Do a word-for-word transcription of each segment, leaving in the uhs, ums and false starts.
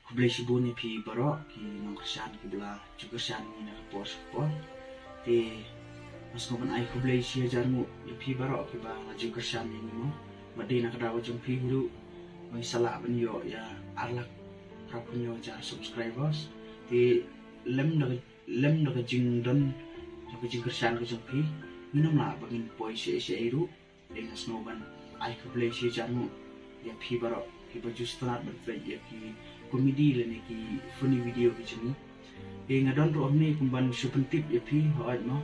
Khublei shibun ïa phi baroh ki nongkyrshan kiba la ju kyrshan ïa ngi na ka por sha ka por. Te nga sngewbha ban ai khublei shi hajar nguh ïa phi baroh kiba la ju kyrshan ïa ngi mo. Bad dei na ka daw jong phi hi ruh ba ngi sa lah ban ïoh ïa ar lak phra phew hynñiew hajar subscribers. Te lem da ka, lem da ka jingdon, da ka jingkyrshan ka jong phi, ngin ym lah ba ngin poi shaei shaei ruh. Te nga sngewbha ban ai khublei shi hajar nguh ïa phi baroh kiba ju sngewtynnat ban peit ïa ki comedy lane ki funny video ki jong ngi. Te nga don ruh hangne kum ban shu pyntip ïa phi, hooid mo.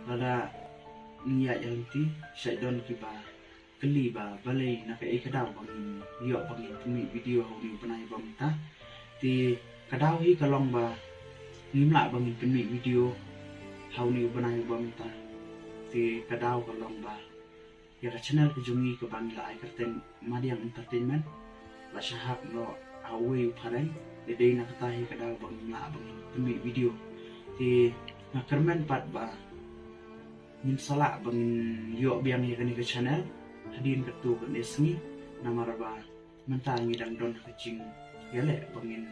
Lada ngi ïaid ïa lynti, shait don kiba kylli ba balei, na kaei ka daw ba ngin ïoh ba ngin pynmih video ha une u bnai ba mynta. Te ka daw hi ka long ba ngim lah ba ngin pynmih video ha une u bnai ba mynta. Te ka daw ka long ba ïa ka channel ka jong ngi kaba ngi la ai kyrteng Madiang Entertainment la shah hack noh ha uwei u phareng. Te dei na kata hi ka daw ba ngim lah ba ngin pynmih video. Te nga kyrmen pat ba ngin sa lah ba ngin ïoh biang ïa kane ka channel hadien katto katne sngi, namar ba mynta ngi dang don ha ka jingïaleh ba ngin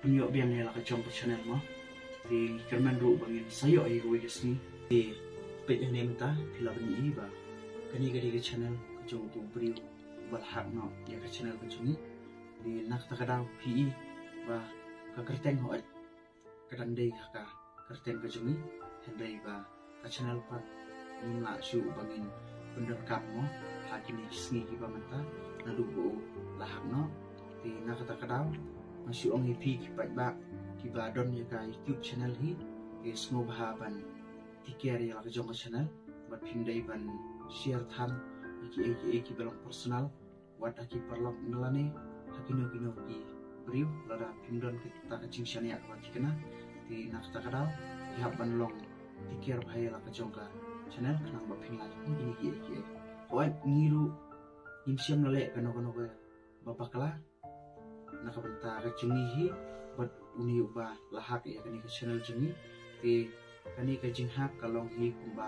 pynïoh biang ïa la ka jong ka channel mo. Te ngi kyrmen ruh ba ngin sa ïoh ïa kawei ka sngi. Te peit hangne mynta phi lah ban ïohi ba kane ka dei ka channel ka jong uto u briew uba la hack noh ïa ka channel ka jong ngi. Te na kata ka daw phi i ba ka kyrteng, hooid, ka dang dei ha ka kyrteng ka jong ngi, hynrei ba ka channel pat ngim lah shuh ba ngin pyndonkam mo ha kine ki sngi kiba mynta naduh ba u la hack noh. Te na kata ka daw nga shu ong ïa phi ki paidbah kiba don ïa ka YouTube channel hi, te sngewbha ban take care ïa la ka jong ka channel, bad phim dei ban share than ïa kiei kiei kiba long personal wat ha ki paralok ne lane ha kino kino ki briew. Lada phim don kata ka jingshaniah kaba thikna, te na kata ka daw phi hap ban long take care bha ïa la ka jong ka channel khnang ba phin lah ïa kine kiei kiei. Hooid, ngi ruh ngim shym la leh kano kano kaba bakla na ka bynta ka jong ngi hi bad une uba la hack ïa kane ka channel jong ngi. Te kane ka jinghack ka long hi kumba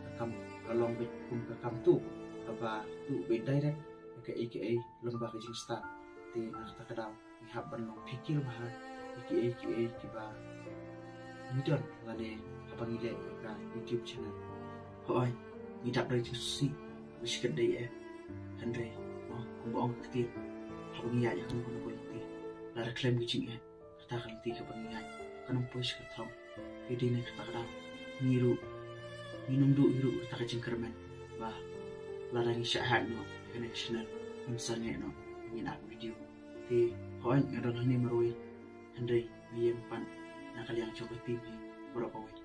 ka kam, ka long beit kum ka kam tuh kaba tuh beit direct ïa kaei kaei lyngba ka jingstad. Te na kata ka daw ngi hap ban long phikir bha ïa kiei kiei kiba ngi don lane haba ngi leh ïa ka YouTube channel. Hooid, ngi dap da ka jingsngewsih kaba shikatdei eh, hynrei mo, kumba ong ka ktien, haba ngi ïaid ha kano kano ka lynti, lada khlem ka jingeh, kata ka lynti kaba ngi ïaid kan ym poi sha ka thong. Te dei na kata ka daw ngi ruh ngin ym duh hi ruh kata ka jingkyrmen ba lada ngi shah hack noh ïa kane ka channel, ngim sangeh noh ngin ap video. Te hooid, nga don hangne marwei, hynrei nga ïeng pat na ka liang jong ka team hi baroh kawei.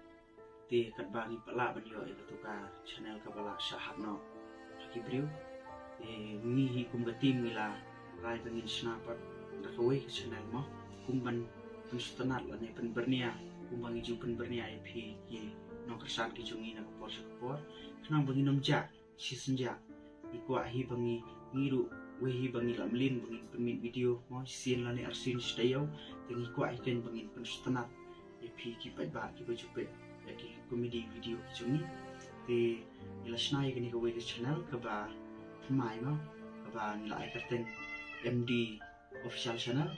Te katba ngi pat lah ban ïoh ïa kato ka channel kaba la shah hack noh ha ki briew, te ngi hi kum ka team ngi la rai ba ngin shna pat da kawei ka channel mo, kum ban pynsngewtynnat lane pynbyrngia, kumba ngi ju pynbyrngia ïa phi ki nongkyrshan ki jong ngi na ka por sha ka por, khnang ba ngin ym jah shisynja. Ngi kwah hi ba ngi, ngi ruh wei hi ba ngi lah mlien ba ngin pynmih video mo shisien lane arsien shi taïew. Te ngi kwah hi kein ba ngin pynsngewtynnat ïa phi ki paidbah kiba ju peit ïa ki comedy video ki jong ngi. Te ngi la shna ïa kane kawei ka channel kaba thymmai mo, kaba ngi la ai kyrteng M D Official Channel.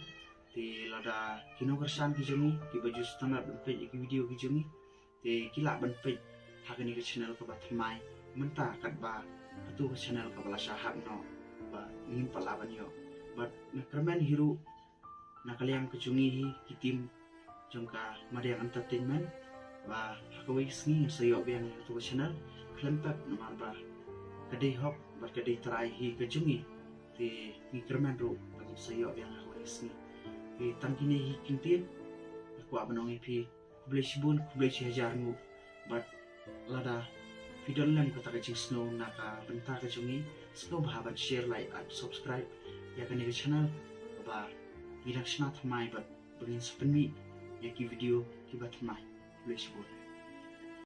Te lada ki nongkyrshan ki jong ngi kiba ju sngewtynnat ban peit ïa ki video ki jong ngi, te ki lah ban peit ha kane ka channel kaba thymmai mynta katba kato ka channel kaba la shah hack noh ba ngim pat lah ban ïoh. Bad nga kyrmen hi ruh na ka liang ka jong ngi hi ki team jong ka Madiang Entertainment ba ha kawei ka sngi ngin sa ïoh biang ïa kato ka channel khlem pep, namar ba ka dei hok bad ka dei trai hi ka jong ngi. Te ngi kyrmen ruh ba ngin sa ïoh biang ha kawei ka sngi. Te tang kine hi ki ktien nga kwah ban ong ïa phi. Khublei shibun, khublei shi hajar nguh. Bad lada phi don lem kata ka jingsngew na ka bynta ka jong ngi, sngewbha ban share, like and subscribe ïa kane ka channel ba ngi dang shna thymmai bad ba ngin sa pynmih ïa ki video kiba thymmai. Khublei shibun.